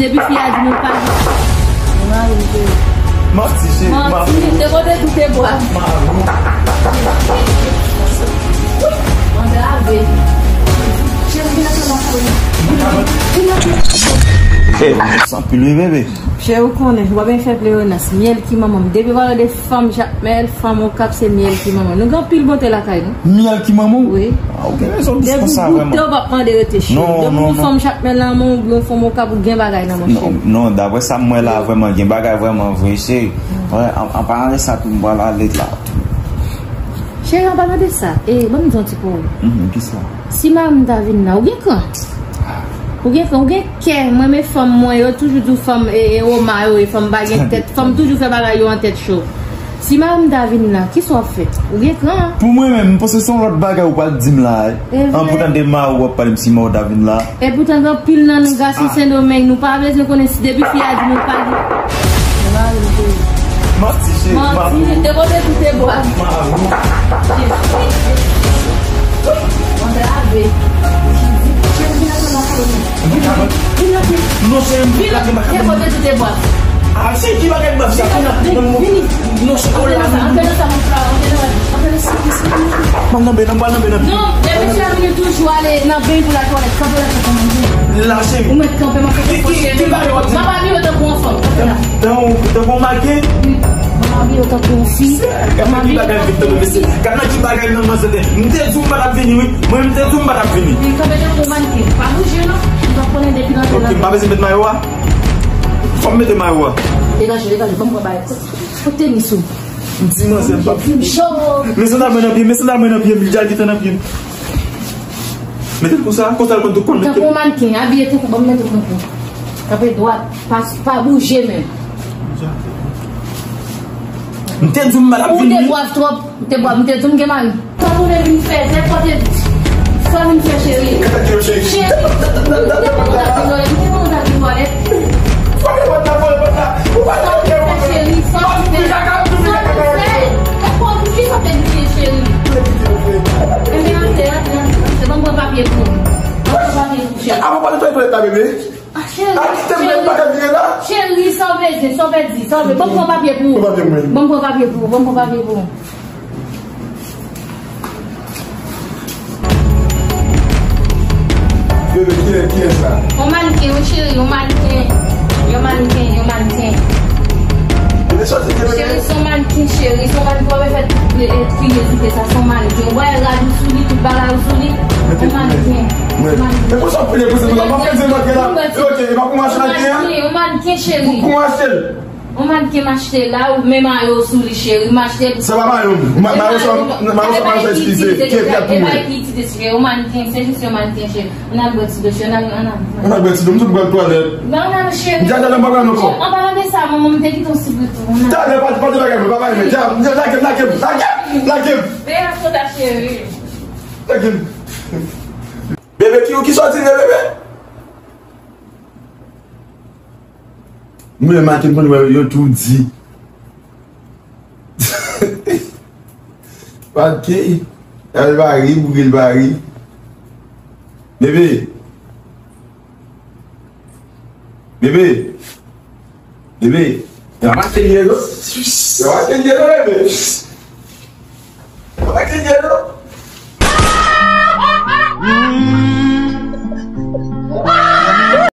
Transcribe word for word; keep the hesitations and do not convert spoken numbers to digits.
Depi fi a di nou pa gen. Manti, cheri, manti. Manti, se kote tou te bwa. Angrave. Cheri, vin antre nan salon. Vin antre. Hey, san pil wi, bebe. Cheri, ou konnen, w ap fè pleyonas. Myèl ki manman m. Depi w ap gade fanm Jakmèl, fanm Okap, se myèl ki manman. Nou gen anpil bonte lakay nou. Myèl ki manman w? Wi. Ah, ou gen rezon di konsa vrèman. Depi w goute, w p ap mande rete cheri. Non, non, non. Depi w fanm Jakmèl nan men w, oubyen w fanm Okap, ou gen bagay nan men w cheri. Non, non, daprè sa m wè la, vrèman, gen bagay vrèman vre, cheri. Wè, an, an palan de sa tou, m pral ale la. Cheri, an palan de sa, e, ban m di yon ti pawòl. Mhm, kisa? Si mari m ta vin la, ou gen kran? Ou gen kran, ou gen kè, mwen men fanm mwen, yo toujou di w fanm, e, e, Woma yo, e fanm pa gen tèt, fanm toujou fè bagay yo an tèt cho. Si mari m ta vin la, kisa w ap fè? Ou gen kran? Pou mwen menm, m panse se yon lòt bagay ou pral di m la, e. E vre. An, poutan de mari w ap pale m si mari w ta vin la. E poutan gen anpil nan nou gason Sendomeng, nou pa bezwen konnen si depi fi a di nou pa gen. Manti, cheri, manti. Manti, de kote tou te bwa. Angrave. Vin antre. Non, cheri, m vin antre. De kote tou te bwa. Ah, cheri, ki bagay m ap fè? Vini, vini. Non, cheri, antre nan sa, antre nan sa, mon frè, antre nan, antre nan sa. Mwen nan beny, mwen nan beny. Non, depi cheri, nou toujou ale nan beny pou la twalèt. Kanpe la, kanpe la. La, cheri. Ou mèt kanpe, mwen kanpe pou cheri. Ki bagay w ap di? Mwen pa vin otan pou yon fanm. Kanpe la. Tankou, tankou w make? Wi. Mwen pa vin otan pou yon fi. Gad nan ki bagay m vin tankou mesye. Gad nan ki bagay nan manzè te. M te di w m pa t ap vini, wi. Mwen, m te di w m pa t ap vini. Wi, kanpe tankou mannequin. Pa bouje, non. M pa konnen depi nan. Ok, m pa bezwen met mayo a? Fò m mete mayo a. Degaje, degaje, ban m pran bagay. Fout tenis ou. M di manzè m p ap. Cho. Men sandal mwen nan pye m, men sandal mwen nan pye m, li deja gentan nan pye m. Mete l konsa, konsa l konn tou konn mete. Tankou mannequin, abiye tankou, ban m mete w kanpe. Kanpe dwat, pa, pa bouje menm. M te di w m pa t ap vini. Ou te bwav twòp, ou te bwav, m te di w m gen mari. Sa tounen vin fè zèk kote sa vin fè cheri. Cheri, m te konn ta vin twalèt, m te konn ta vin twalèt. Sa vin fè cheri, sa vin fè, sa vin fè. E pou ki sa te di cheri? Enben, antre, antre, antre, antre. Ban m pran papye pou ou. Ban m pran papye pou cheri. Avan pale twalèt la, bebe. Ah, cheri, ah, kite m met bagay vire la. Cheri, sa w bezwen, sa w pèdi, sa w bezwen. Ban m pran papye pou ou. Pran papye pou mwen. Ban m pran papye pou ou, ban m pran papye pou ou. Bebe, kiyès, kiyès la? Yon mannequin, wi, cheri, yon mannequin. Yon mannequin, yon mannequin. Bebe, sòti, bebe. Cheri, se yon mannequin, cheri, se yon mannequin, w ap fè, e, e, file, file sa, se yon mannequin. Ou wè rad ou sou li, tout bagay ou sou li. Yon mannequin. Mwen. Men konsa w pile pou se tout la. M ap fè di m antre la. Ok, e pa pou m achte l. Yon mannequin, cheri. Pou, pou m achte l. Yon mannequin m achte la, ou men mayo sou li, cheri. M achte l. Sa pa mayo m. Ma-, mayo sa, mayo sa, mayo sa itilize. Ki, ki ap pou mwen. E pa ki itilize, cheri. Yon mannequin, se jis yon mannequin, cheri. Ann al bwè ti dlo, cheri. Ann al, ann al. Ann al bwè ti dlo. M sot pral twalèt. Bon, ann al, cheri. Dja, dja, m pa pral ankò. An palan de sa, manman m te kite yon sibrit pou ou. Talè, pa, pa di bagay mwen, pa bay mwen. Dja, dja, lage m, lage m, lage m, lage m. Bebe, a sota, cheri. Lage m. Bebe, ki, ki sòti, bebe? Mwen, maten, m konn wè yo tou di. Pa de, y al pa ri, bouke l pa ri. Bebe. Bebe. Bebe. Y ap mache lye, non? Y ap mache lye, non, bebe?